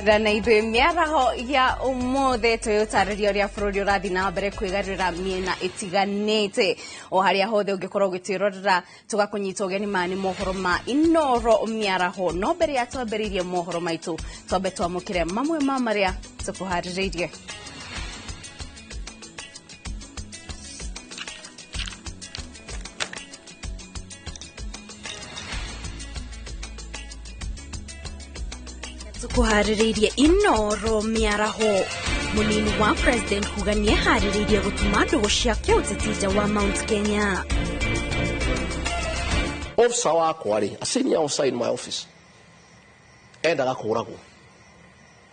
Na ithuĩ mĩaraho ya ũmũthĩ twĩũtarĩria ũrĩa bũrũri ũrathiĩ na mbere kwĩgarũrĩra mĩena ĩtiganĩte. O harĩa hothe ũngĩkorwo ũgĩtwĩrorera, tũgakũnyita ũgeni. Maya nĩ mohoro ma Inoro mĩaraho, no mbere ya twambĩrĩirie mohoro maitũ, twambe twamũkĩre mamwe ma marĩa tũkũharĩrĩirie. Tũkũharĩrĩirie Inoro mĩaraho: mũnini wa president kuga nĩeharĩrĩirie gũtuma ndũgũ cia kĩũteti nja wa Mount Kenya. Officer wakwa rĩ, a senior officer in my office, endaga kũragwo,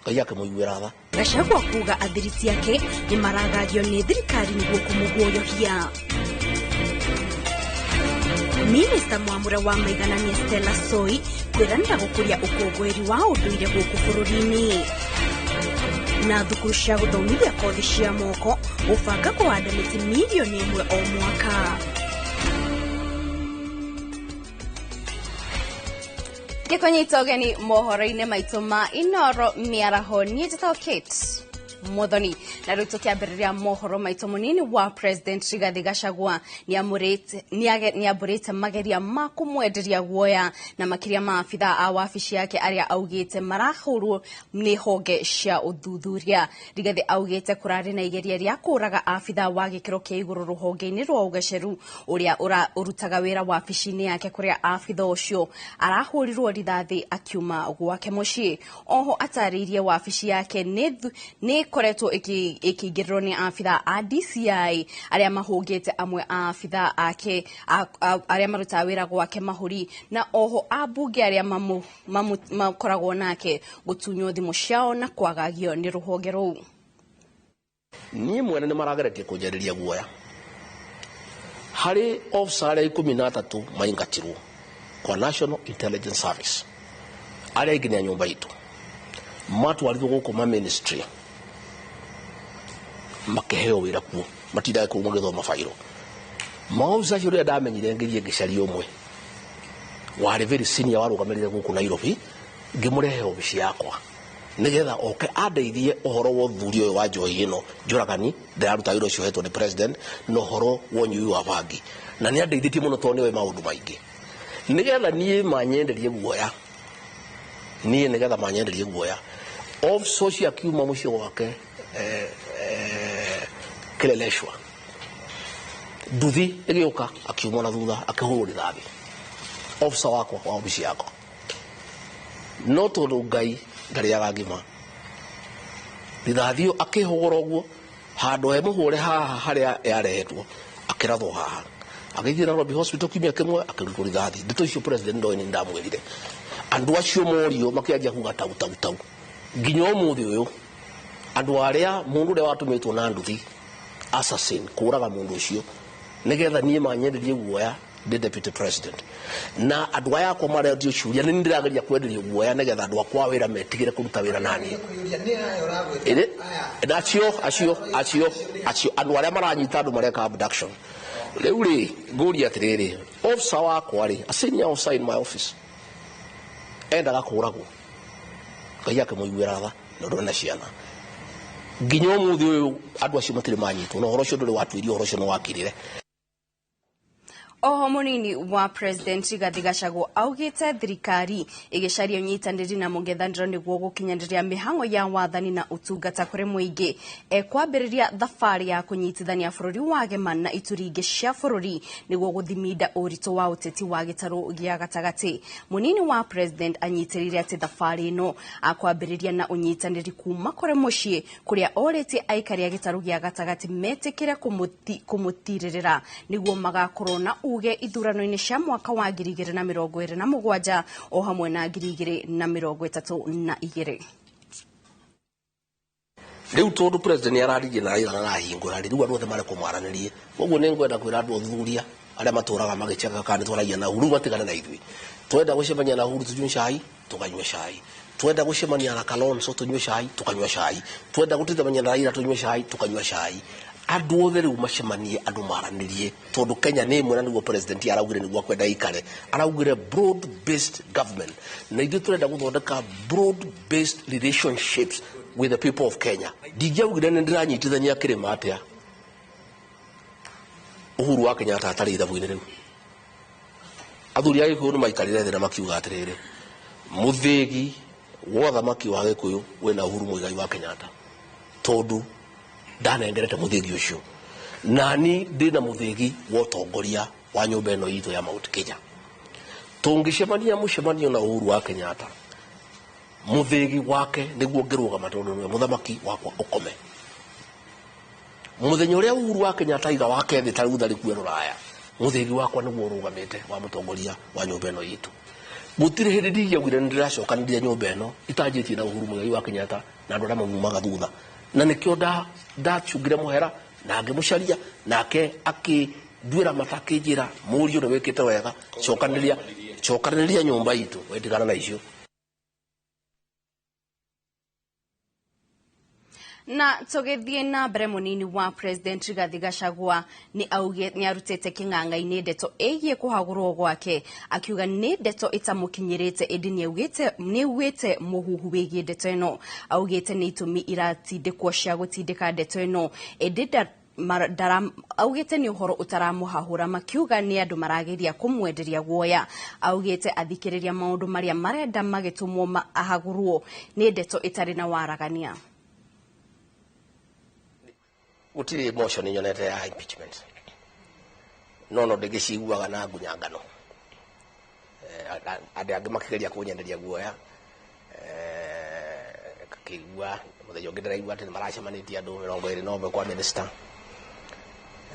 Ngai akĩmũiguĩra tha. Gachagua kuga athiriti ake nĩ maragagio nĩ thirikari nĩguo kũmũguoyohia. Minista mwamũre wa maiganania Stella Soi kwĩranĩra gũkũria ũkũngũĩri wa ũndũire gũkũ bũrũri-inĩ. Na thukuru cia gũthomithia kothi cia moko gũbanga kũhanda mĩtĩ mirioni 1 o mwaka. Ngĩkũnyita ũgeni mohoro-inĩ maitũ ma Inoro mĩaraho, niĩ njĩtagwo Kate Muthoni. Na rĩu tũkĩambĩrĩria mohoro maitũ, mũnini wa president Rigathi Gachagua nĩambũrĩte mageria ma kũmwenderia guoya na makĩria ma abithaa a wabici yake arĩa augĩte marahũrwo nĩ honge cia ũthuthuria. Rigathi augĩte kũrarĩ na igeria rĩa kũraga abithaa wa gĩkĩro kĩa igũrũ rũhonge-inĩ rwa ũgaceru ũrĩa ũrutaga wĩra wabici-inĩ yake, kũrĩa abithaa ũcio arahũrirwo rithathi akiuma gwake mũciĩ. Oho atarĩirie wabici yake nĩ ĩkoretwo ĩkĩingĩrĩrwo nĩ abithaa a DCI arĩa mahũngĩte amwe a abithaa ake arĩa marutaga wĩra gwake mahũri, na oho ambunge arĩa makoragwo nake gũtunywo thimũ ciao na kwagagio nĩ rũhonge rũu. Niĩ mwene nĩ marageretie kũnjarĩria guoya harĩ officer arĩa 13 maingatirwo kwa National Intelligence Service. Arĩa aingĩ nĩ a nyũmba itũ, matwarirwo gũkũ ma ministry, makĩheo wĩra kuo, matindaga kũu magĩthoma bairo. Maofisa acio, rĩrĩa ndamenyire, ngĩthiĩ ngĩcaria ũmwe warĩ very senior warũgamĩrĩire gũkũ Nairobi, ngĩmũrehe obici yakwa nigetha oke andeithie ũhoro wa ũthuthuria ũyũ wa njohi ĩno njũragani ndĩraruta wĩra ũcio hetwo nĩ president, na ũhoro wa ũnyui wa bangi. Na nĩ andeithĩtie mũno tondũ nĩoĩ maũndũ maingĩ. Nigetha niĩ manyenderie guoya, niĩ nigetha manyenderie guoya, officer ũcio akiuma mũciĩ gwake Kileleshwa, nduthi ĩgĩũka, akiuma na thutha, akĩhũrwo rithathi officer wakwa wa obici yakwa. No tondũ Ngai ndarĩaga ngima, rithathi ĩyo akĩhũgũra ũguo handũ he mũhũre haha harĩa yarehetwo, akĩrathwo haha, agĩthiĩ Nairobi Hospital kiumia kĩmwe, akĩrutwo rithathi. Ndeto icio president ndoĩ, nĩ ndamwĩrire. Andũ acio morio makĩanjia kuga tau tau tau. Nginya ũmũthĩ ũyũ, andũ arĩa mũndũ ũrĩa watũmĩtwo na nduthi assassin kũraga mũndũ ũcio nĩgetha niĩ manyenderie guoya ndĩ deputy president, na andũ aya akwa maretio ciũria, nĩ ndĩrageria kwenderio guoya nĩgetha andũ akwa a wĩra metigĩre kũruta wĩra naniĩ. Ĩrĩ na acio acio acio acio andũ arĩa maranyita andũ mareka abduction. Rĩu rĩ, ngũria atĩrĩrĩ, officer wakwa rĩ, a senior officer in my office, endaga kũragwo, Ngai akĩmũiguĩra tha na ũndũ na ciana. Nginya ũmũthĩ ũyũ andũ acio matirĩ manyitwo, na ũhoro ũcio ndũrĩ watuĩrio, ũhoro ũcio nĩ wakirire. Oho mũnini wa president Rigathi Gachagua augĩte thirikari ĩgĩcaria ũnyitanĩri na mũng'ethanĩro nĩguo gũkinyanĩria mĩhang'o ya wathani na ũtungata kũrĩ mũingĩ. Ekwambĩrĩria thabarĩ ya kũnyitithania bũrũri wa gema na ituri ingĩ cia bũrũri nĩguo gũthiminda ũritũ wa ũteti wa gĩtarũ gĩa gatagatĩ. Mũnini wa president anyitĩrĩire atĩ thabarĩ ĩno akwambĩrĩria na ũnyitanĩri kuma kũrĩ mũciĩ, kũrĩa orĩtie aikari a gĩtarũ gĩa gatagatĩ metĩkĩre kũmũtirĩrĩra nĩguo magakorwo na uge ithurano-inĩ cia mwaka wa 2027 o hamwe na 2032. Rĩu tondũ president nĩ araririe na Raila na arahingũra rĩ, rĩu andũ othe marekwo maranĩrie. Koguo nĩ ngwenda kwĩra andũ athuthuria arĩa matũraga magĩcheka kana nĩ twaragia na Uhuru matigane na ithuĩ. Twenda gũcemania na Uhuru tũnyue cai, tũkanyua cai. Twenda gũcemania na Kalonzo tũnyue cai, tũkanyua cai. Twenda gũtithania na Raila tũnyue cai, tũkanyua cai. Andũ othe rĩu macemanie, andũ maranĩrie, tondũ Kenya nĩ ĩmwe, na nĩguo president araugire nĩguo akwenda ikare. Araugire broad based government, na ithuĩ tũrenda gũthondeka broad based relationships with the people of Kenya. Ndingĩaugire nĩ ndĩranyitithania kĩrĩma atĩa Uhuru wa Kenyatta atarĩ ithabu-inĩ rĩu. Athuri a Gĩkũyũ nĩ maikarire thĩ na makiuga atĩrĩrĩ, mũthĩgi wa ũthamaki wa Gĩkũyũ wĩna Uhuru Muigai wa Kenyatta, tondũ ndanengerete mũthĩgi ũcio, nani ndĩna mũthĩgi wa ũtongoria wa nyũmba ĩno itũ ya Mount Kenya. Tũngĩcemania mũcemanio na Uhuru wa Kenyatta, mũthĩgi wake nĩguo ngĩrũgama, tondũ nĩwe mũthamaki wakwa ũkome. Mũthenya ũrĩa Uhuru wa Kenyatta aiga wake thĩ ta rĩu tharĩ rũraya, mũthĩgi wakwa nĩguo ũrũgamĩte wa mũtongoria wa nyũmba ĩno itũ. Gũtirĩ hĩndĩ ndingĩaugire nĩ ndĩracokanĩria nyũmba ĩno itanjĩtie na Uhuru Muigai wa Kenyatta na andũ arĩa mamumaga thutha, na nĩkĩo ndacungire mũhera na ngĩmũcaria, nake akĩnduĩra mata akĩnjĩra, mũriũ nĩ wĩkĩte wega, cokanĩrĩria cokanĩrĩria nyũmba itũ, wetigana na icio. Na tũgĩthiĩ na mbere, mũnini wa president Rigathi Gachagua nĩ arutĩte kĩng'ang'a-inĩ ndeto ĩgiĩ kũhagũrwo gwake, akiuga nĩ ndeto ĩtamũkinyĩrĩte, ĩndĩ nĩ augĩte mũhuhu wĩgiĩ ndeto ĩno. Augĩte nĩ itũmi iratindĩkwo cia gũtindĩka ndeto ĩno, ĩndĩ augĩte nĩ ũhoro ũtaramũhahũra, makiuga nĩ andũ marageria kũmwenderia guoya. Augĩte athikĩrĩria maũndũ marĩa marenda magĩtũmwo ahagũrwo nĩ ndeto ĩtarĩ na waragania. Gũtirĩ motion nyonete ya impeachment, no ndĩgĩciguaga na ngunyangano. Andũ angĩ makĩgeria kũnyenderia guoya, ngakĩigua mũthenya ũngĩ ndĩraigua atĩ nĩmaracemanĩtie andũ 21 kwa minister,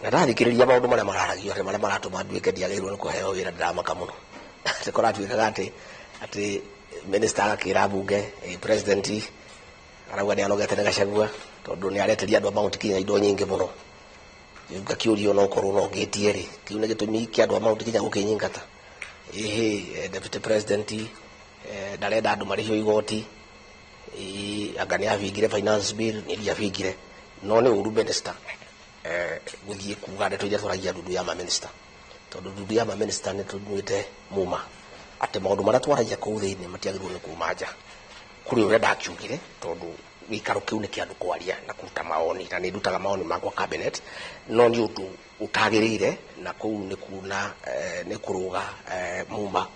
na ndathikĩrĩria maũndũ marĩa mararagio atĩ marĩa maratũma nduĩke ndiagĩrĩirwo nĩ kũheo wĩra, ndĩramaka mũno. Atĩ kũratuĩkaga atĩ minister agakĩra mbunge, president arauga nĩ anogete nĩ Gachagua tondũ nĩ areteria andũ a Mount Kenya indo nyingĩ mũno. Ngakĩũrio no korwo no ngĩtie rĩ, kĩu nĩ gĩtũmi kĩa andũ a Mount Kenya gũkĩnyingata. Ĩhĩ, deputy president ndarenda andũ marĩhio igoti, anga nĩ abingire finance bill, nĩ ndiabingire. No nĩ ũru minister gũthiĩ kuga ndeto iria twaragia ndundu ya maminista, tondũ ndundu ya maminista nĩ tũnyuĩte muma atĩ maũndũ marĩa twaragia kũu thĩinĩ matiagĩrĩirwo nĩ kuma nja. Kũrĩ ũrĩa ndakiugire, tondũ gĩikaro kĩu nĩ kĩa andũ kwaria na kũruta maoni, na nĩ ndutaga maoni makwa cabinet, no nĩ ũndũ ũtagĩrĩire, na kũu nĩ kuna nĩ kũrũga muma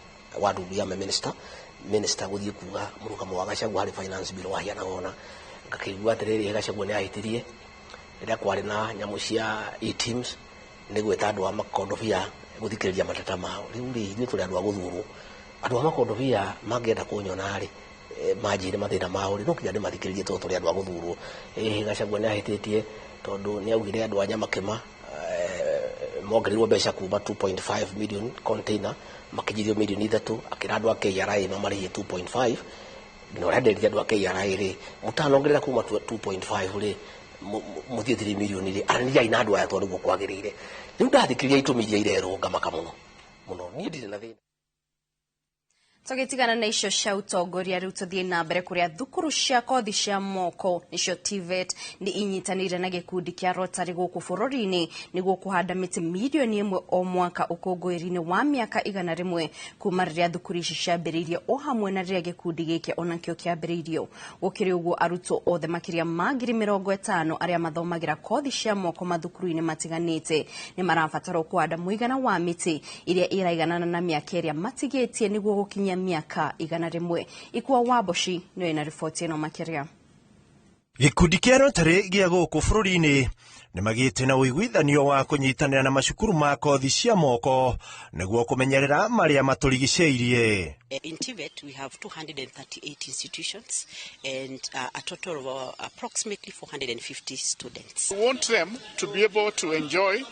wa ndundu ya maminista. Minister gũthiĩ kuga mũrũgamo wa Gachagua harĩ finance bill wahianaga ũna, ngakĩigua atĩrĩrĩ, Gachagua nĩ ahĩtirie rĩrĩa kwarĩ na nyamũ cia e-teams nĩ gwĩta andũ a makondobia gũthikĩrĩria mateta mao. Rĩu rĩ, ithuĩ tũrĩ andũ a gũthurwo, andũ a makondobia mangĩenda kũnyona rĩ, manjĩre mathĩna mao rĩ, no nginya ndĩmathikĩrĩrie tondũ tũrĩ andũ a gũthurwo. Gachagua nĩ ahĩtĩtie tondũ nĩ augire andũ a Nyamakĩma mongereirwo mbeca kuma 2.5 million container makinyithio milioni 3, akĩra andũ a KRA mamarĩhie 2.5, na ũrĩa nderire andũ a KRA rĩ, mũtanongerera kuma 2.5 rĩ, mũthiĩ 3 milioni rĩ, aranĩriai na andũ aya tondũ nĩguo kwagĩrĩire. Rĩu ndathikĩrĩria itũmi iria irerwo ngamaka mũno mũno, niĩ ndirĩ na thĩna. Tũgĩtigana na icio cia ũtongoria, rĩu tũthiĩ na mbere kũrĩa thukuru cia kothi cia moko nĩcio TVET nĩ inyitanĩire na gĩkundi kĩa Rotary gũkũ bũrũri-inĩ nĩguo kũhanda mĩtĩ 1 milioni o mwaka ũkũngũĩri-inĩ wa mĩaka 100 kuma rĩrĩa thukuru ici ciambĩrĩirie, o hamwe na rĩrĩa gĩkundi gĩkĩ onakĩo kĩambĩrĩirio. Gũkĩrĩ ũguo, arutwo othe makĩria ma 50,000 arĩa mathomagĩra kothi cia moko mathukuru-inĩ matiganĩte nĩ marabatarwo kũhanda mũigana wa mĩtĩ ĩrĩa ĩraiganana na mĩaka ĩrĩa matigĩtie nĩguo gũkinyia mĩaka 100. Ikua Wamboci nĩyo ĩna riboti ĩno makĩria. Gĩkundi kĩa Rotary gĩa gũkũ bũrũri-inĩ nĩ magĩte na ũiguithanio wa kũnyitanĩra na macukuru ma kothi cia moko nĩguo kũmenyerera marĩa matũrigicĩirie. In TVET, we have 238 institutions and a total of approximately 450 students. We want them to be able to enjoy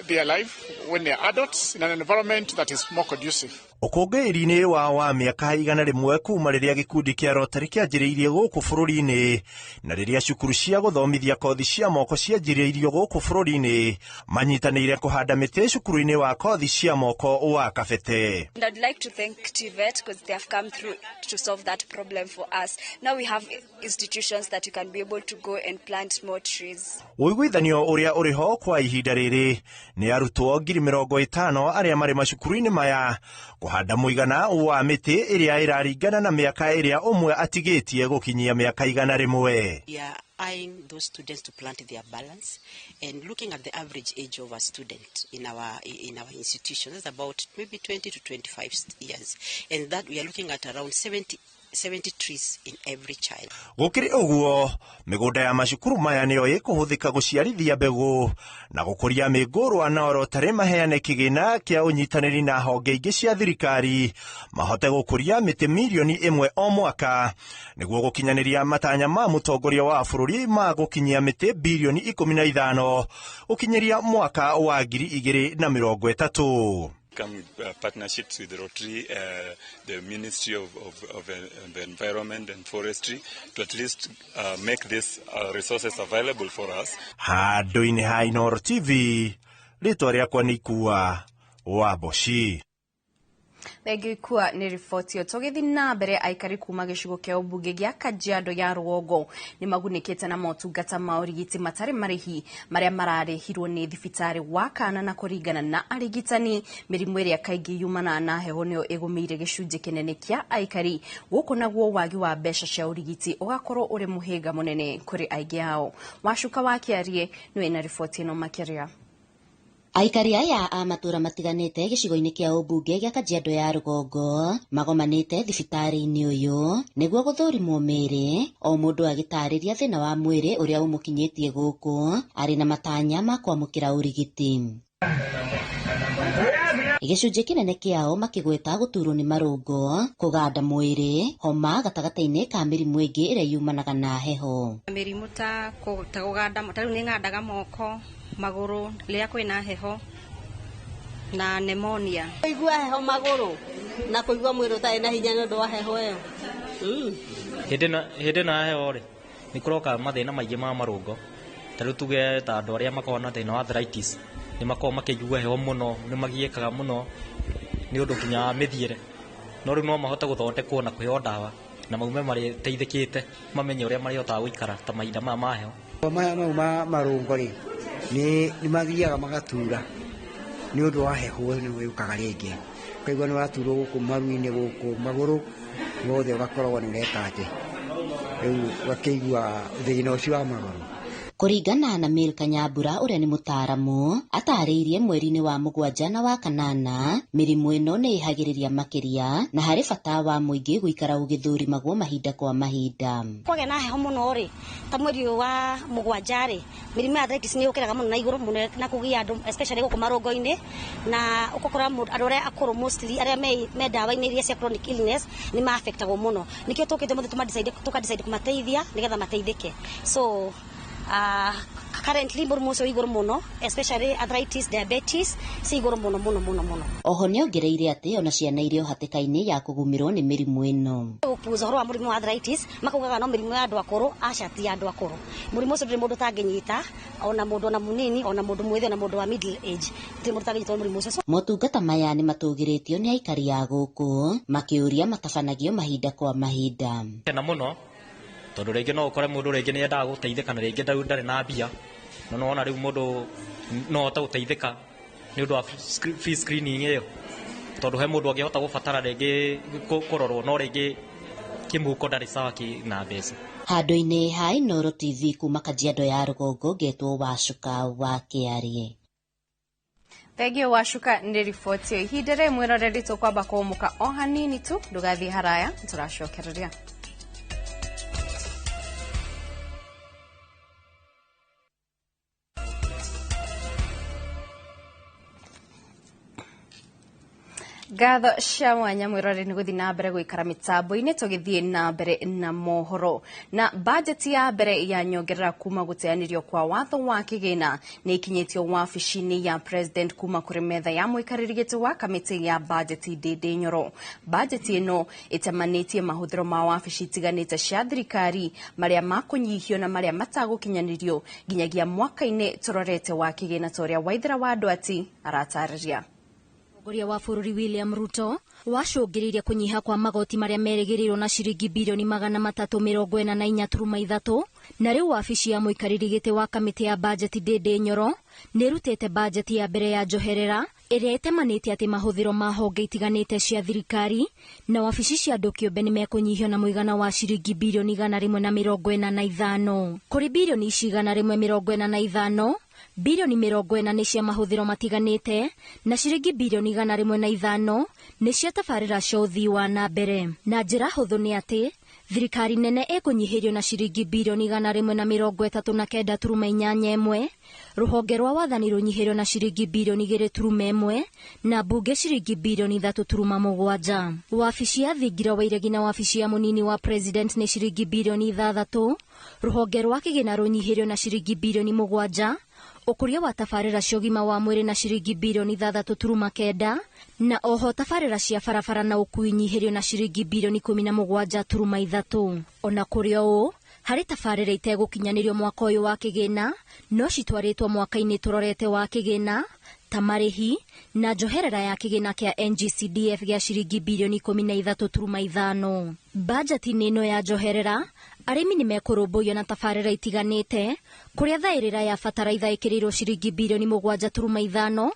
their life when they are adults in an environment that is more conducive. Ũkũngũĩri-inĩ wa mĩaka 100 kuma rĩrĩa gĩkundi kĩa Rotary kĩanjĩrĩirie gũkũ bũrũri-inĩ na rĩrĩa cukuru cia gũthomithia kothi cia moko cianjĩrĩirio gũkũ bũrũri-inĩ, manyitanĩire kũhanda mĩtĩ cukuru-inĩ wa kothi cia moko wa Kabete. And I'd like to thank TVET because they have come through to solve that problem for us. Now we have institutions that you can be able to go and plant more trees. Ũiguithanio ũrĩa ũrĩ ho kwa ihinda rĩrĩ nĩ arutwo 50,000 arĩa marĩ macukuru-inĩ maya kũhanda mũigana wa mĩtĩ ĩrĩa ĩraringana na mĩaka ĩrĩa ũmwe atigĩtie gũkinyia mĩaka 100. We are eyeing those students to plant their balance and looking at the average age of a student in our institution, that's about maybe 20 to 25 years, and that we are looking at around 70 trees in every child. Gũkĩrĩ ũguo, mĩgũnda ya macukuru maya nĩyo ĩkũhũthĩka gũciarithia mbegũ na gũkũria mĩngũrwa, na Rotary maheane kĩgĩna kĩa ũnyitanĩri na honge ingĩ cia thirikari mahote gũkũria mĩtĩ 1 milioni o mwaka nĩguo gũkinyanĩria matanya ma mũtongoria wa bũrũri ma gũkinyia mĩtĩ 15 bilioni gũkinyĩria mwaka wa 2030. Come with partnerships with Rotary, the Ministry of the Environment and Forestry, to at least make these resources available for us. Handũ-inĩ ha Inooro TV, rĩtwa rĩakwa nĩ Ikua wa Mboci. Thengio Ikua nĩ riboti ĩyo. Tũgĩthiĩ na mbere, aikari kuma gĩcigo kĩa ũmbunge gĩa Kajiado ya rũgongo nĩ magunĩkĩte na motungata ma ũrigiti matarĩ marĩhi marĩa mararĩhirwo nĩ thibitarĩ wa kana, na kũringana na arigitani, mĩrimũ ĩrĩa kaingĩ yumanaga na heho nĩyo ĩgũmĩire gĩcunjĩ kĩnene kĩa aikari gũkũ, naguo wagi wa mbeca cia ũrigiti ũgakorwo ũrĩ mũhĩnga mũnene kũrĩ aingĩ ao. Wacuka wa Kĩarie nĩwe na riboti ĩno makĩria. Aikari aya a matũra matiganĩte gĩcigo-inĩ kĩa ũmbunge gĩa Kajiado ya rũgongo magomanĩte thibitarĩ-inĩ ũyũ nĩguo gũthũrimwo mĩĩrĩ, o mũndũ agĩtarĩria thĩna wa mwĩrĩ ũrĩa ũmũkinyĩtie gũkũ arĩ na matanya ma kwamũkĩra ũrigiti. Gĩcunjĩ kĩnene kĩao makĩgweta gũturwo nĩ marũngo, kũganda mwĩrĩ, homa gatagatĩ-inĩ ka mĩrimũ ĩngĩ ĩrĩa yumanaga na heho. Mĩrimũ ta kũganda, ta rĩu nĩ ng'andaga moko, magũrũ rĩrĩa kwĩna heho na pneumonia. Kũigua heho magũrũ na kũigua mwĩrĩ ũtarĩ na hinya nĩ ũndũ wa heho ĩyo. Hĩndĩ ĩno ya heho rĩ, nĩ kũroka mathĩna maingĩ ma marũngo, ta rĩu tuge ta andũ arĩa makoragwo na thĩna wa arthritis nĩ makoragwo makĩigua heho mũno, nĩ magiĩkaga mũno nĩ ũndũ nginya wa mĩthiĩre, no rĩu no mahote gũthondekwo na kũheo ndawa na maume marĩteithĩkĩte, mamenye ũrĩa marĩhotaga gũikara ta mahinda maya ma heho. Maya mau ma marũngo rĩ, nĩ mathiaga magatura nĩ ũndũ wa heho ĩno yũkaga rĩngĩ, ũkaigua nĩ waturwo gũkũ maru-inĩ, gũkũ magũrũ mothe, ũgakoragwo nĩ ũreka atĩ rĩu ũgakĩigua thĩna ũcio wa magũrũ. Kũringana na Milka Nyambura ũrĩa nĩ mũtaaramu, atarĩirie mweri-inĩ wa 7 na wa 8 mĩrimũ ĩno nĩ ĩhagĩrĩria makĩria na harĩ bata wa mũingĩ gũikara ũgĩthũrimagwo mahinda kwa mahinda. Kwagĩa na heho mũno rĩ, ta mweri ũyũ wa 7 rĩ, mĩrimũ ya arthritis nĩ yũkĩraga mũno na igũrũ mũno na kũgia andũ especially gũkũ marũngo-inĩ, na ũgakora andũ arĩa akũrũ mostly arĩa me ndawa-inĩ iria cia chronic illness nĩ ma-affectagwo mũno. Nĩkĩo tũkĩte mũthĩ tũka-decide kũmateithia nĩgetha mateithĩke. So currently mũrimũ ũcio wĩ igũrũ mũno, especially arthritis, diabetes ci igũrũ mũno mũno mũno mũno. Oho nĩongereire atĩ ona ciana irĩ o hatĩka-inĩ ya kũgũmĩrwo nĩ mĩrimũ ĩno. Gũpuza ũhoro wa mũrimũ wa arthritis, makaugaga no mĩrimũ ya andũ akũrũ, aca ti ya andũ akũrũ. Mũrimũ ũcio ndũrĩ mũndũ ũtangĩnyita, ona mũndũ ona mũnini, ona mũndũ mwĩthĩ, ona mũndũ wa middle age, gũtirĩ mũndũ ũtangĩnyitwo nĩ mũrimũ ũcio. Motungata maya nĩ matũgĩrĩtio nĩ aikari a gũkũ makĩũria matabanagio mahinda kwa mahinda. Kena mũno tondũ rĩngĩ no ũkore mũndũ rĩngĩ nĩ endaga gũteithĩka na rĩngĩ ndarĩ na mbia, no nĩwona rĩu mũndũ no ahote gũteithĩka nĩ ũndũ wa free screening ĩyo, tondũ he mũndũ angĩhota gũbatara rĩngĩ kũrorwo no rĩngĩ kĩmũhuko ndarĩ sawa na mbeca. Handũ-inĩ ha Inooro TV kuma Kajiado ya rũgongo, ngetwo Wacuka wa Kĩarie. Thengio Wacuka nĩ riboti ĩyo. Ihinda rĩrĩ mwĩroreri tũkwamba kũũmũka o hanini tu, ndũgathiĩ haraya, tũracokereria. Ngatho cia mwanya mwirore ni guthi na mbere guikara mitambo-ini tugithie na mbere na mohoro. Na bajeti ya mbere ya nyongerera kuma guteanirio kwa watho wa kigina ni ikinyitio wabici-ini ya president kuma kuri metha ya muikariri giti wa kamiti ya bajeti Ndindi Nyoro. Bajeti ino itemanitie mahuthiro ma wabici itiganite cia thirikari maria makunyihio na maria matagukinyanirio nginyagia mwaka-ini turorete wa kigina ta uria Waithera wa Ndwati aratariria. Mũtongoria wa bũrũri William Ruto wacũngĩrĩirie kũnyiha kwa magoti marĩa merĩgĩrĩirwo na ciringi birioni 344.3, na rĩu wabici ya mũikarĩri gĩtĩ wa kamĩtĩ ya bajeti Ndindi Nyoro nĩĩrutĩte bajeti ya mbere ya njoherera ĩrĩa ĩtemanĩte atĩ mahũthĩro ma honge itiganĩte cia thirikari na wabici cia andũ kĩũmbe nĩmekũnyihio na mũigana wa ciringi birioni 145. Kũrĩ birioni ici 145, birioni 40 nĩ cia mahũthĩro matiganĩte na ciringi birioni 105 nĩ cia tabarĩra cia ũthii wa na mbere. Na njĩra hũthũ nĩ atĩ thirikari nene ĩkũnyihĩrio na ciringi birioni 139.81, rũhonge rwa wathani rũnyihĩrio na ciringi birioni 2.1 na mbunge ciringi birioni 3.7. Wabici ya thingira wa iregi na wabici ya mũnini wa president nĩ ciringi birioni 6, rũhonge rwa kĩgĩna rũnyihĩrio na ciringi birioni 7, ũkũria wa tabarĩra cia ũgima wa mwĩrĩ na ciringi birioni 6.9, na oho tabarĩra cia barabara na ũkui nyihĩrio na ciringi birioni 17.3. Ona kũrĩ ũũ, harĩ tabarĩra itegũkinyanĩrio mwaka ũyũ wa kĩgĩna no citwarĩtwo mwaka-inĩ tũrorete wa kĩgĩna ta marĩhi na njoherera ya kĩgĩna kĩa NGCDF gĩa ciringi birioni 13.5. Bajeti-inĩ ĩno ya njoherera arĩmi nĩmekũrũmbũiyo na tabarĩra itiganĩte kũrĩa thaĩrĩra ya bataraitha ĩkĩrĩirwo ciringi birioni 7.5,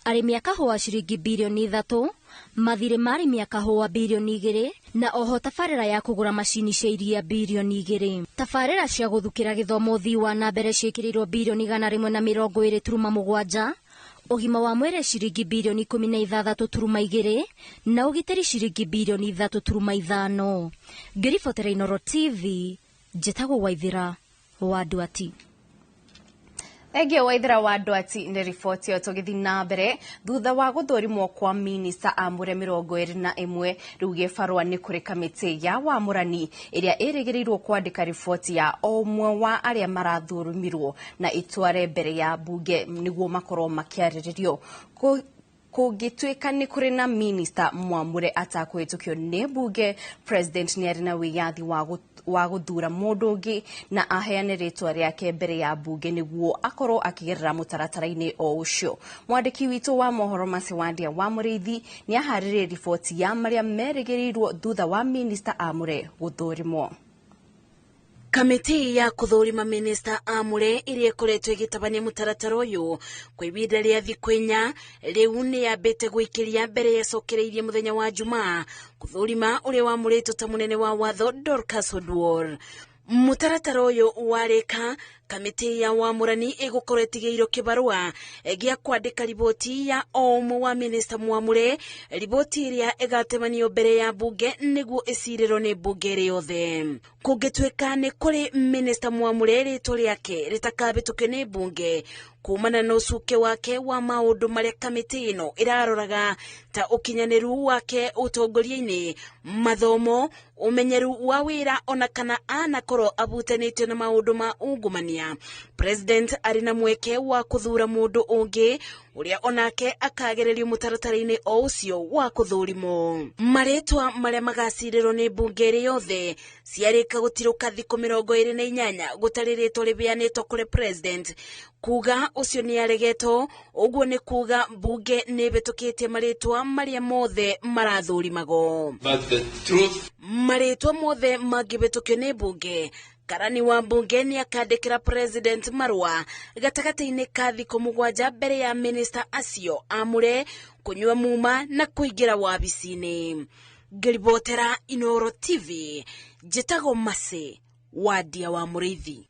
arĩmi a kahũa ciringi birioni 3, mathirĩ ma arĩmi a kahũa birioni 2, na oho tabarĩra ya kũgũra macini cia iria birioni 2. Tabarĩra cia gũthukĩra gĩthomo ũthii wa na mbere ciĩkĩrĩirwo birioni 120.7, ũgima wa mwĩrĩ ciringi birioni 16.2 na ũgitĩri ciringi birioni 3.5. Ngĩribotera Inooro TV, njĩtagwo Waithera wa Ndwati. Thengiũ Waithera wa Ndwati nĩ riboti ĩyo. Tũgĩthiĩ na mbere, thutha wa gũthũrimwo kwa minista amũre 21, rĩu gĩbarũa nĩ kũrĩ kamĩtĩ ya wamũrani ĩrĩa ĩrĩgĩrĩirwo kwandĩka riboti ya o ũmwe wa arĩa marathũrimirwo na ĩtware mbere ya mbunge nĩguo makorwo makĩarĩrĩrio. Kũngĩtuĩka nĩ kũrĩ na minista mwamũre atakũhĩtũkio nĩ mbunge, president nĩ arĩ na wĩyathi wa gũthura mũndũ ũngĩ na aheane rĩtwa rĩake mbere ya mbunge nĩguo akorwo akĩgerera mũtaratara-inĩ o ũcio. Mwandĩki witũ wa mohoro Macewandia wa Mũrĩithi nĩ aharĩrĩirie riboti ya marĩa merĩgĩrĩirwo thutha wa minista amũre gũthũrimwo. Kamĩtĩ ya kũthũrima minista amũre ĩrĩa ĩkoretwo ĩgĩtabania mũtaratara ũyũ kwa ihinda rĩa thikũ 4 rĩu nĩ yambĩte gũikĩria mbere yacokereirie mũthenya wa Jumaa kũthũrima ũrĩa wamũrĩtwo ta mũnene wa watho Dorcas Oduor. Mũtaratara ũyũ warĩka, kamĩtĩ ya wamũrani ĩgũkorwo ĩtigĩirwo kĩbarũa gĩa kwandĩka riboti ya o ũmwe wa minista mwamũre, riboti ĩrĩa ĩgatemanio mbere ya mbunge nĩguo ĩcirĩrwo nĩ mbunge ĩrĩ yothe. Kũngĩtuĩka nĩ kũrĩ minista mwamũre rĩtwa rĩake rĩtakabĩtũkio nĩ mbunge kumana na ũcuke wake wa maũndũ marĩa kamĩtĩ ĩno ĩraroraga ta ũkinyanĩru wake ũtongoria-inĩ, mathomo, ũmenyeru wa wĩra ona kana anakorwo abutanĩtio na maũndũ ma ungumania, president arĩ na mweke wa kũthura mũndũ ũngĩ ũrĩa onake akagererio mũtaratara-inĩ o ũcio wa kũthũrimwo. Marĩtwa marĩa magacirĩrwo nĩ mbunge ĩrĩ yothe ciarĩka gũtirũka thikũ 28 gũtarĩ rĩtwa rĩheanĩtwo kũrĩ president kuga ũcio nĩ aregetwo, ũguo nĩ kuga mbunge nĩ ĩhĩtũkĩtie marĩtwa marĩa mothe marathũrimagwo. Marĩtwa mothe mangĩhĩtũkio nĩ mbunge, karani wa mbunge nĩ akandĩkĩra president marũa gatagatĩ-inĩ ka thikũ 7 mbere ya minista acio amũre kũnyua muma na kũingĩra wabici-inĩ. Ngĩribotera Inooro TV, njĩtagwo Mercy Wandia wa Mũrĩithi.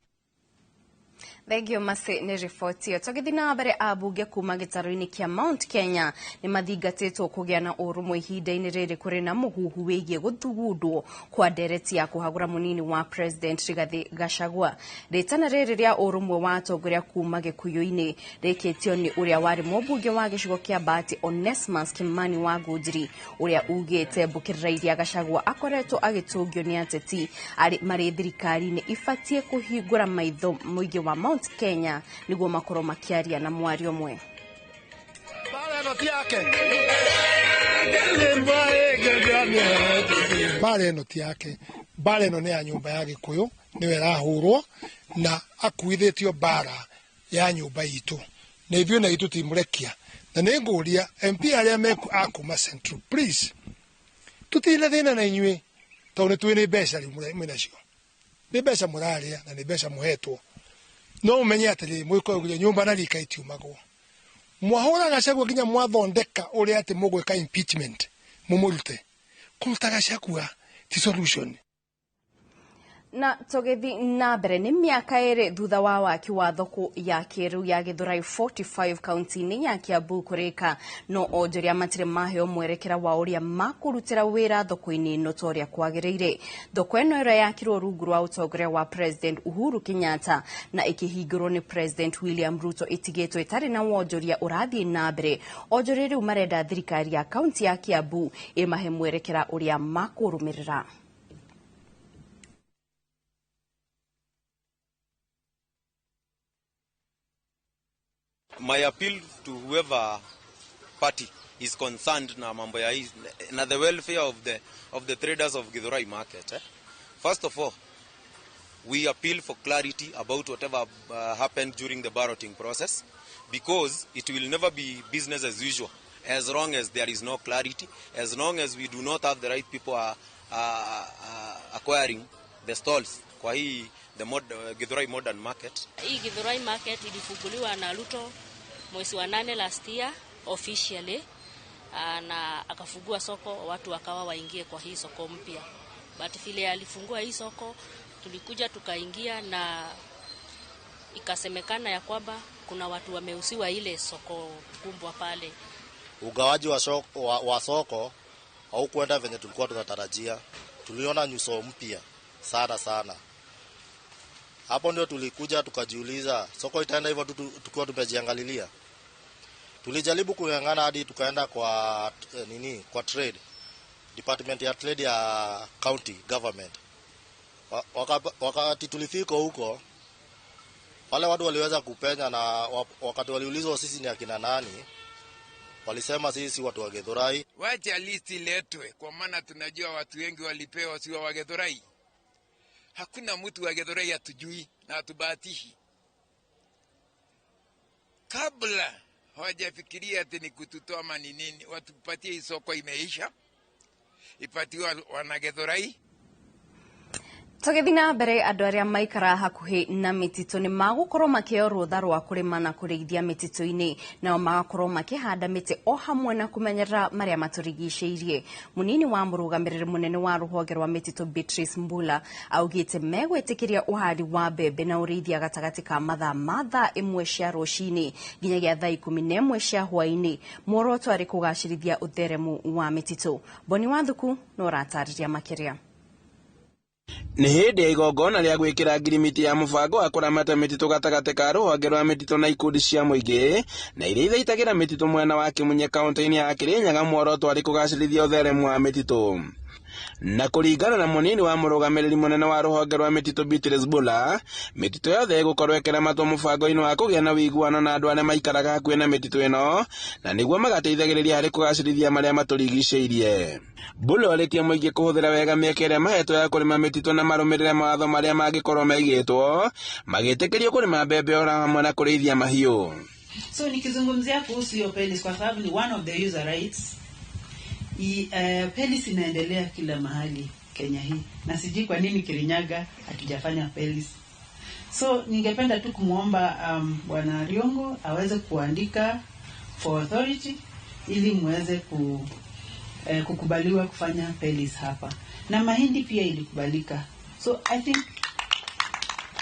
Thengio Masi nĩ riboti ĩyo. Tũgĩthiĩ na mbere, ambunge kuma gĩtarũ-inĩ kĩa Mount Kenya nĩ mathingatĩtwo kũgĩa na ũrũmwe ihinda-inĩ rĩrĩ kũrĩ na mũhuhu wĩgiĩ gũthugundwo kwa ndereti ya kũhagũra mũnini wa President Rigathi Gachagua. Rĩtana rĩrĩ rĩa ũrũmwe wa atongoria kuma Gĩkũyũ-inĩ rĩkĩtio nĩ ũrĩa warĩ mũmbunge wa gĩcigo kĩa Bahati Onesmus Kimani wa Ngũnjiri, ũrĩa ugĩte mbũkĩrĩra iria Gachagua akoretwo agĩtũngio nĩ ateti marĩ thirikari-inĩ ibatiĩ kũhingũra maitho mũingĩ wa Mount Kenya nĩguo makorwo makĩaria na mwario ũmwe. Mbara ĩno ti yake, mbara ĩno nĩ ya nyũmba ya Gĩkũyũ, nĩyo ĩrahũrwo na akuithĩtio mbara ya nyũmba itũ, na ithuĩ na itũ timũrekia. Na nĩ ngũria MP arĩa meku a kuma Central, please, tũtirĩ na thĩna na inyuĩ, tondũ nĩ tũĩ nĩ mbeca rĩu mwĩnacio, nĩ mbeca mũrarĩa na nĩ mbeca mũhetwo. No mũmenye atĩrĩrĩ, mwĩkoragia nyũmba na rika itiumagwo. Mwahũra Gachagua nginya mwathondeka ũrĩa atĩ mũgwĩka impeachment mũmũrute. Kũruta Gachagua ti solution. Na tũgĩthiĩ na mbere, nĩ mĩaka 2 thutha wa waki wa thoko ya kĩrĩu ya Gĩthũrai 45 kaunti-inĩ ya Kiambu kũrĩka, no onjoria matirĩ maheo mwerekera wa ũrĩa makũrutĩra wĩra thoko-inĩ ĩno ta ũrĩa kwagĩrĩire. Thoko ĩno ĩrĩa yakirwo rungu rwa ũtongoria wa President Uhuru Kenyatta na ĩkĩhingũrwo nĩ President William Ruto ĩtigĩtwo ĩtarĩ na wonjoria ũrathiĩ na mbere. Onjoria rĩu marenda thirikari ya kaunti ya Kiambu ĩmahe mwerekera ũrĩa makũrũmĩrĩra. My appeal to whoever party is concerned na mambo ya hii na the welfare of the traders of Githurai market. First of all, we appeal for clarity about whatever happened during the balloting process, because it will never be business as usual as long as there is no clarity, as long as we do not have the right people acquiring the stalls kwa hii the Githurai modern market. Hii Githurai market ilifunguliwa na Ruto mwezi wa 8 last year officially, na akafungua soko, watu wakawa waingie kwa hii soko mpya. But vile alifungua hii soko, tulikuja tukaingia na ikasemekana ya kwamba kuna watu wameusiwa ile soko kubwa pale. Ugawaji wa soko haukuenda venye tulikuwa tunatarajia. Tuliona nyuso mpya sana sana. Hapo ndio tulikuja tukajiuliza soko itaenda hivyo tukiwa tumejiangalilia. Tulijaribu kung'ang'ana hadi tukaenda kwa kwa trade department ya trade ya county government. Wakati tulifika huko, wale watu waliweza kupenya, na wakati waliulizwa sisi ni akina nani, walisema sisi watu wa Githurai. Wacha list iletwe, kwa maana tunajua watu wengi walipewa sio wa Githurai. Hakuna mtu wa Githurai hatujui na hatubahatishi. Kabla hawajafikiria ati ni kututoa ama ni nini, watupatie hii soko imeisha, ipatiwe wana Githurai. Tũgĩthiĩ na mbere, andũ arĩa maikara hakuhĩ na mĩtitũ nĩ magũkorwo makĩheo rũtha rwa kũrĩma na kũrĩithia mĩtitũ-inĩ, nao magakorwo makĩhanda mĩtĩ o hamwe na kũmenyerera marĩa matũrigicĩirie. Mũnini wa mũrũgamĩrĩri mũnene wa rũhonge rwa mĩtitũ Beatrice Mbula augĩte megwĩtĩkĩria ũhandi wa mbembe na ũrĩithia gatagatĩ ka mathaa ma thaa 1 cia rũcinĩ nginyagia thaa 11 cia hwaĩ-inĩ. Muoroto arĩ kũgacĩrithia ũtheremu wa mĩtitũ. Boni Wathuku no ũratarĩria makĩria. Nĩ hĩndĩ ya igongona rĩa gwĩkĩra ngirimiti ya mũbango wa kũramata mĩtitũ gatagatĩ ka rũhonge rwa mĩtitũ na ikundi cia mũingĩ na iria ithaitagĩra mĩtitũ mwena wa Kĩmunye kaunti-inĩ ya Kĩrĩnyaga, muoroto arĩ kũgacĩrithia ũtheremu wa mĩtitũ. Na kũringana na mũnini wa mũrũgamĩrĩri mũnene wa rũhonge rwa mĩtitũ Beatrice Mbula, mĩtitũ yothe ĩgũkorwo ĩkĩramatwo mũbango-inĩ wa kũgĩa na ũiguano na andũ arĩa maikaraga hakuhĩ na mĩtitũ ĩno, na nĩguo magateithagĩrĩria harĩ kũgacĩrithia marĩa matũrigicĩirie. Mbula orĩtie mũingĩ kũhũthĩra wega mĩeke ĩrĩa mahetwo ya kũrĩma mĩtitũ na marũmĩrĩre mawatho marĩa mangĩkorwo maigĩtwo, magĩtĩkĩrio kũrĩma mbembe oro hamwe na kũrĩithia mahiũ. So nikizungumzia kuhusu hiyo PELIS, kwa sababu ni one of the user rights. PELIS inaendelea kila mahali Kenya hii, na sijui kwa nini Kirinyaga hatujafanya PELIS. So ningependa tu kumuomba Bwana Riongo aweze kuandika for authority ili muweze kukubaliwa kufanya PELIS hapa. Na mahindi pia ilikubalika. So I think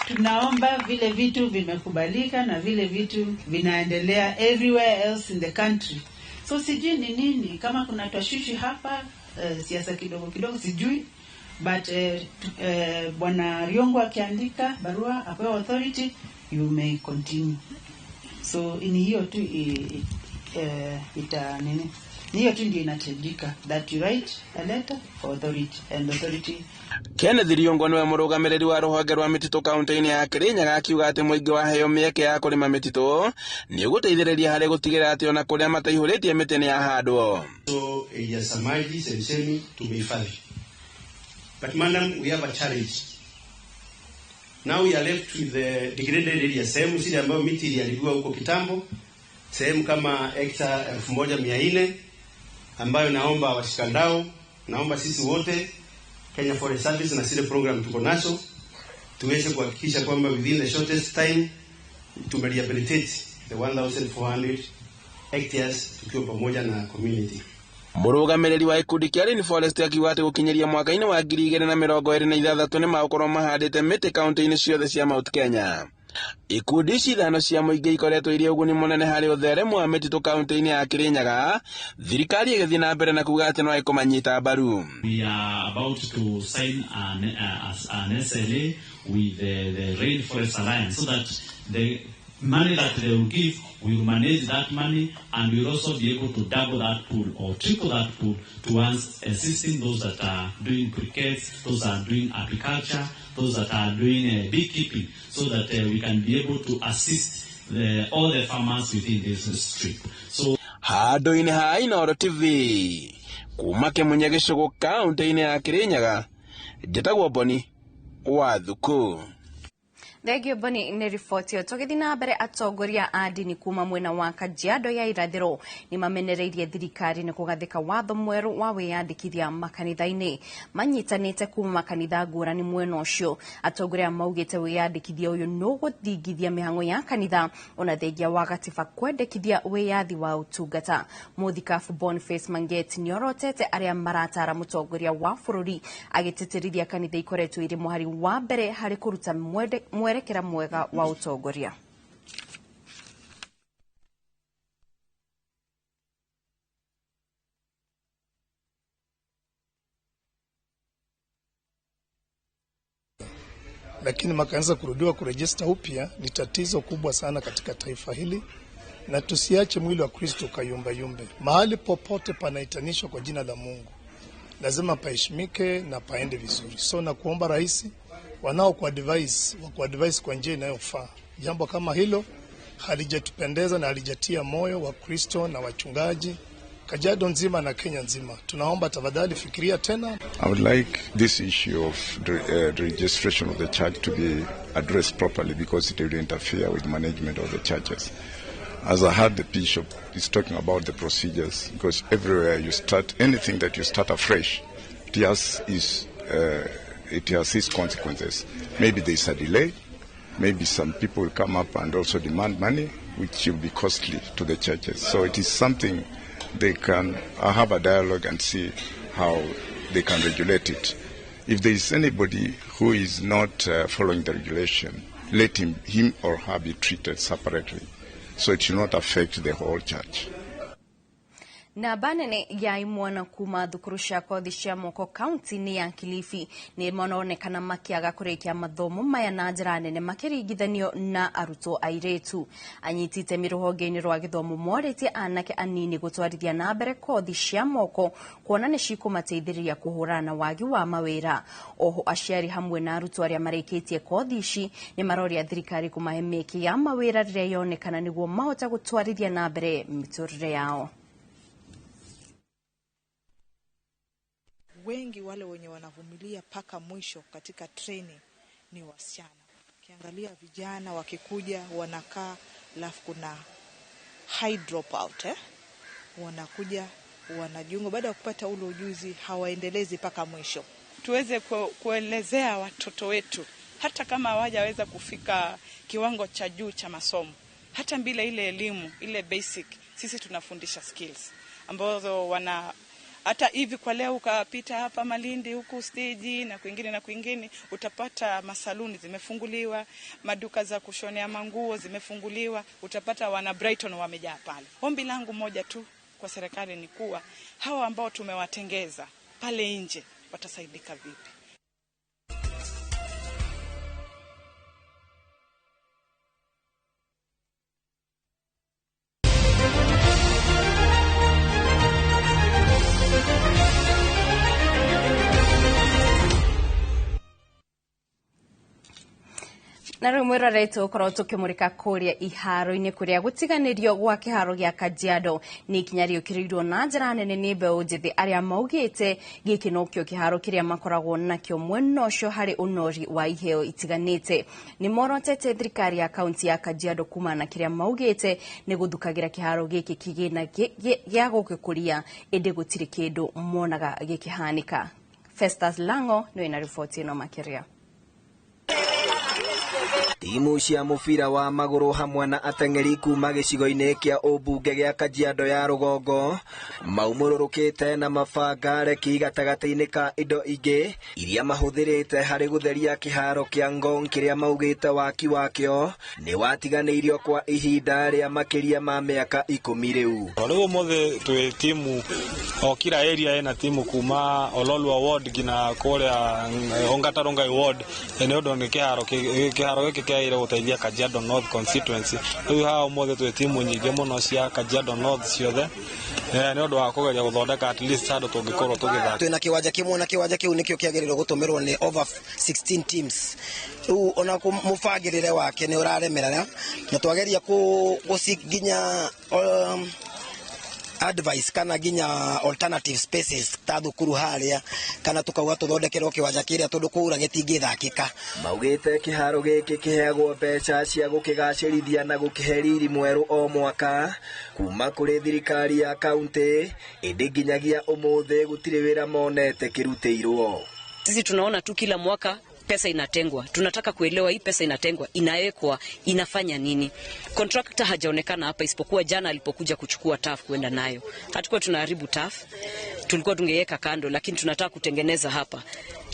Tunaomba vile vitu vimekubalika na vile vitu vinaendelea everywhere else in the country. So sijui ni nini, kama kuna tashwishi hapa, siasa kidogo kidogo sijui, but Bwana Riongo akiandika barua apewe authority, you may continue. So ni hiyo tu ita nini, ni hiyo tu ndio inahitajika, that you write a letter for authority and authority. Kenneth Riongo niwe mũrũgamĩrĩri wa rũhonge rwa mĩtitũ kaunti-inĩ ya Kirinyaga akiuga atĩ mũingĩ waheo mĩeke ya kũrĩma mĩtitũ nĩ ũgũteithĩrĩria harĩ gũtigĩrĩra atĩ ona kũrĩa mataihũrĩtie mĩtĩ nĩ yahandwo. So area za maji chemchemi tumehifadhi. But madam, we have a challenge. Now we are left with the degraded area, sehemu zile ambayo miti iliharibiwa huko kitambo, sehemu kama hekta 1400 ambayo naomba washikandao, naomba sisi wote Kenya Forest Service na zile program tuko nazo tuweze kuhakikisha kwamba within the shortest time tumerehabilitate the 1400 hectares tukiwa pamoja na community. Mũrũgamĩrĩri wa gĩkundi kĩa Rainforest akiuga atĩ gũkinyĩria mwaka-inĩ wa 2026 nĩ magũkorwo mahandĩte mĩtĩ kaunti-inĩ ciothe cia Mount Kenya. Ikundi ici ithano cia mũingĩ ikoretwo irĩ ũguni mũnene harĩ ũtheremu wa mĩtitũ kaunti-inĩ ya Kirinyaga, thirikari ĩgĩthiĩ na mbere na kuuga atĩ no ĩkũmanyita mbaru. We are about to sign an SLA with the Rainforest Alliance so that the money that they will give, we will manage that money and we will also be able to double that pool or triple that pool towards assisting those that are doing briquettes, those that are doing apiculture, those that are doing beekeeping, so that we can be able to assist all the farmers within this strip. So handũ-inĩ ha Inooro TV kuma Kĩmunye gĩcũgũ kaunti-inĩ ya Kirinyaga, njĩtagwo Boni wa Thuku. Thengio Boni nĩ riboti ĩyo. Tũgĩthiĩ na mbere, atongoria a ndini kuma mwena wa Kajiado ya irathĩro nĩ mamenereirie thirikari nĩ kũgathĩka watho mwerũ wa wĩyandĩkithia makanitha-inĩ. Manyitanĩte kuma makanitha ngũrani mwena ũcio. Atongoria maugĩte wĩyandĩkithia ũyũ nũgũthingithia mĩhang'o ya kanitha ona thengia wa gatiba kwendekithia wĩyathi wa ũtungata. Mũthikabu Boniface Manget nĩorotete arĩa maratara mũtongoria wa bũrũri agĩtĩtĩrithia kanitha ikoretwo irĩ mũhari wa mbere harĩ kũruta mwerekera mwega wa ũtongoria. Lakini makanisa kurudiwa kurejista upya ni tatizo kubwa sana katika taifa hili, na tusiache mwili wa Kristo kayumba yumbe. Mahali popote panaitanishwa kwa jina la Mungu lazima paheshimike na paende vizuri. So na kuomba rais, wanao kwa advice, wa kwa advice kwa njia inayofaa. Jambo kama hilo halijatupendeza na halijatia moyo wa Kristo na wachungaji Kajiado nzima na Kenya nzima. Tunaomba tafadhali fikiria tena. I would like this issue of the registration of the church to be addressed properly, because it will interfere with management of the churches. As I heard the bishop is talking about the procedures, because everywhere you start anything that you start afresh, it has its consequences. Maybe there is a delay, maybe some people will come up and also demand money, which will be costly to the churches. So it is something they can have a dialogue and see how they can regulate it. If there is anybody who is not following the regulation, let him or her be treated separately, so it should not affect the whole church. Namba nene ya imwana kuma thukuru cia kothi cia moko kaunti-inĩ ya Kilifi nĩ maronekana makĩaga kũrĩkia mathomo maya na njĩra nene makĩringithanio na arutwo airĩtu. Anyiti itemi rũhonge-inĩ rwa gĩthomo morĩtie anake anini gũtwarithia na mbere kothi cia moko kuona nĩ cikũmateithĩrĩria kũhũrana na wagi wa mawĩra. Oho aciari hamwe na arutwo arĩa marĩkĩtie kothi ici nĩ maroria thirikari kũmahe mĩeke ya mawĩra rĩrĩa yonekana nĩguo mahote gũtwarithia na mbere mĩtũrĩre yao. Wengi wale wenye wanavumilia paka mwisho katika training ni wasichana. Ukiangalia vijana wakikuja wanakaa, alafu kuna high dropout, Wanakuja wanajiunga, baada ya kupata ule ujuzi hawaendelezi paka mwisho. Tuweze kuelezea watoto wetu hata kama hawajaweza kufika kiwango cha juu cha masomo, hata bila ile elimu ile basic, sisi tunafundisha skills ambazo Hata hivi kwa leo ukapita hapa Malindi huku steji na kwingine na kwingine, utapata masaluni zimefunguliwa, maduka za kushonea manguo zimefunguliwa, utapata wana Brighton wamejaa pale. Ombi langu moja tu kwa serikali ni kuwa hawa ambao tumewatengeza pale nje watasaidika vipi? Na rĩu mwĩroreri tũgũkorwo tũkĩmũrĩka kũrĩa iharo-inĩ kũrĩa gũtiganĩrio gwa kĩharo gĩa Kajiado nĩ ikinya rĩũkĩrĩirwo na njĩra nene nĩ mbeũ njĩthĩ arĩa maugĩte gĩkĩ nokĩo kĩharo kĩrĩa makoragwo nakĩo mwena ũcio harĩ ũnori wa iheo itiganĩte. Nĩ morotete thirikari ya kaunti ya Kajiado kumana na kĩrĩa maugĩte nĩ gũthukagĩra kĩharo gĩkĩ kĩgĩna gĩa gũgĩkũria, ĩndĩ gũtirĩ kĩndũ monaga gĩkĩhanĩka. Festus Lango nĩwe na riboti ĩno makĩria. Timu cia mũbira wa magũrũ hamwe na ateng'eri kuma gĩcigo-inĩ kĩa ũmbunge gĩa Kajiado ya rũgongo maumũrũrũkĩte na mabanga reki gatagatĩ-inĩ ka indo ingĩ iria mahũthĩrĩte harĩ gũtheria kĩharo kĩa Ngong kĩrĩa maugĩte waki wakĩo nĩ watiganĩirio kwa ihinda rĩa makĩria ma mĩaka 10 rĩu. Rĩu ũmũthĩ twĩ timu o kila area ĩna timu kuma Ololua ward nginya kũrĩa Ongata Rongai ward, nĩ ũndũ nĩ kĩharo gĩkĩ kĩagĩrĩire gũteithia Kajiado North constituency. Rĩu haha ũmũthĩ twĩ timu nyingĩ mũno cia Kajiado North ciothe nĩ ũndũ wa kũgeria gũthondeka at least handũ tũngĩkorwo tũgĩthaka. Twĩna kĩwanja kĩmwe na kĩwanja kĩu nĩkĩo kĩagĩrĩirwo gũtũmĩrwo nĩ over 16 teams. Rĩu ona mũbangĩrĩre wake nĩ ũraremerera na twageria nginya advice kana nginya alternative spaces ta thukuru haria kana tukauga tuthondekerwo kiwanja kiria tondu kuura gitingithakika. Maugite kiharo giki kiheagwo mbeca cia gukigacirithia na gukihe riri mweru o mwaka kuma kuri thirikari ya kaunti, indi nginyagia umuthi gutiri wira monete kirutĩirwo. Sisi tunaona tu kila mwaka pesa inatengwa. Tunataka kuelewa hii pesa inatengwa, inawekwa, inafanya nini? Contractor hajaonekana hapa isipokuwa jana alipokuja kuchukua turf kwenda nayo. Hatukuwa tunaharibu turf, tulikuwa tungeweka kando, lakini tunataka kutengeneza hapa.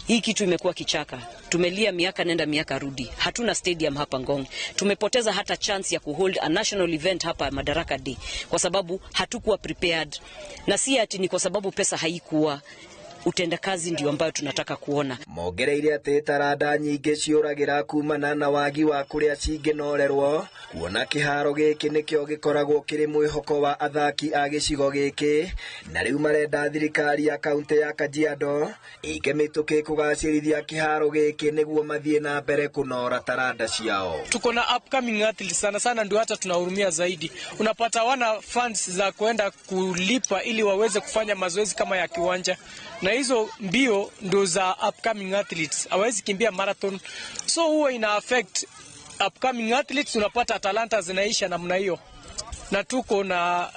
Hii kitu imekuwa kichaka. Tumelia miaka nenda miaka rudi. Hatuna stadium hapa Ngong. Tumepoteza hata chance ya kuhold a national event hapa Madaraka Day kwa sababu hatukuwa prepared. Na si ati ni kwa sababu pesa haikuwa. Utendakazi ndio ambayo tunataka kuona. Mongereire ati taranda nyingi ciũragĩra kumana na wagi wa kũrĩa cingĩnorerwo, kuona kĩharo gĩkĩ nĩkĩo gĩkoragwo kĩrĩ mwĩhoko wa athaki a gĩcigo gĩkĩ, na rĩu marenda thirikari ya kaunti ya Kajiado ĩke mĩtũkĩ kũgacĩrithia kĩharo gĩkĩ nĩguo mathiĩ na mbere kũnora taranda ciao. Tuko na upcoming athletes sana sana, ndio hata tunahurumia zaidi. Unapata wana funds za kuenda kulipa ili waweze kufanya mazoezi kama ya kiwanja, na hizo mbio ndo za upcoming athletes, hawezi kimbia marathon, so huwa ina affect upcoming athletes. Unapata talanta zinaisha namna hiyo, na tuko na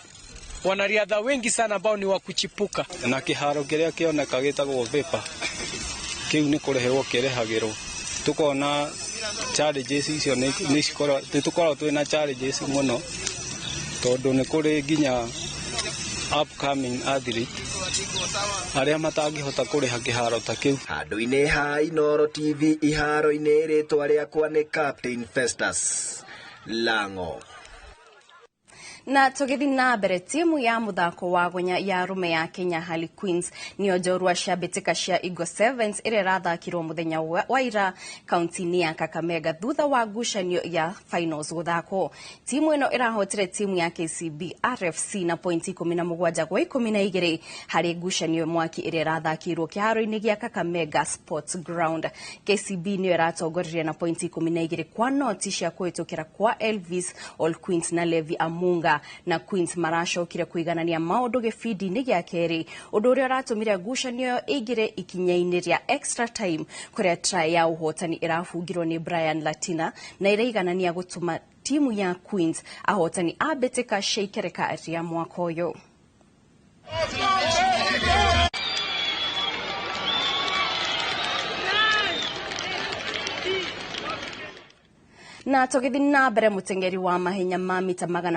wanariadha wengi sana ambao ni wa kuchipuka. Na kiharo kiria kioneka gitagwo Vipa kiu ni kurehwo kirehagirwo, tukona challenges icio ni cikorwo tukorwo twina challenges muno tondu ni kuri nginya upcoming athlete arĩa matangĩhota kũrĩha kĩharo ta kĩu. Handũ-inĩ ha Inooro TV iharo-inĩ, rĩtwa rĩakwa nĩ Captain Festus Lango. Na tugithi na mbere, timu ya muthako wa gonya ya rume ya Kenya Harley Queens nĩyo njorua cia mbĩtĩka cia Eagle Sevens ĩrĩa ĩrathakirwo mũthenya wa ira kaunti-inĩ ya Kakamega thutha wa ngucanio ya finals gũthakwo. Timu ĩno ĩrahotire timu ya KCB RFC na pointi 17 kwa 12 harĩ ngucanio mwaki ĩrĩa ĩrathakirwo kĩharo-inĩ gĩa Kakamega Sports Ground. KCB nĩyo ĩratongoririe na pointi 12 kwa noti cia kũhĩtũkĩra kwa Elvis All Queens na Levi Amunga, na Queens maracokire kuiganania maundu gĩbindi-inĩ gĩa kerĩ, ũndũ ũrĩa ũratũmire ngucanio ĩingĩre ikinya-inĩ rĩa extra time kũrĩa try ya ũhotani ĩrabungirwo nĩ Brian Latina na ĩraiganania gũtũma timu ya Queens ahotani a mbĩtĩka cia ikereka rĩa mwaka ũyũ. Na tũgĩthiĩ na mbere, mũteng'eri wa mahenya ma mita 200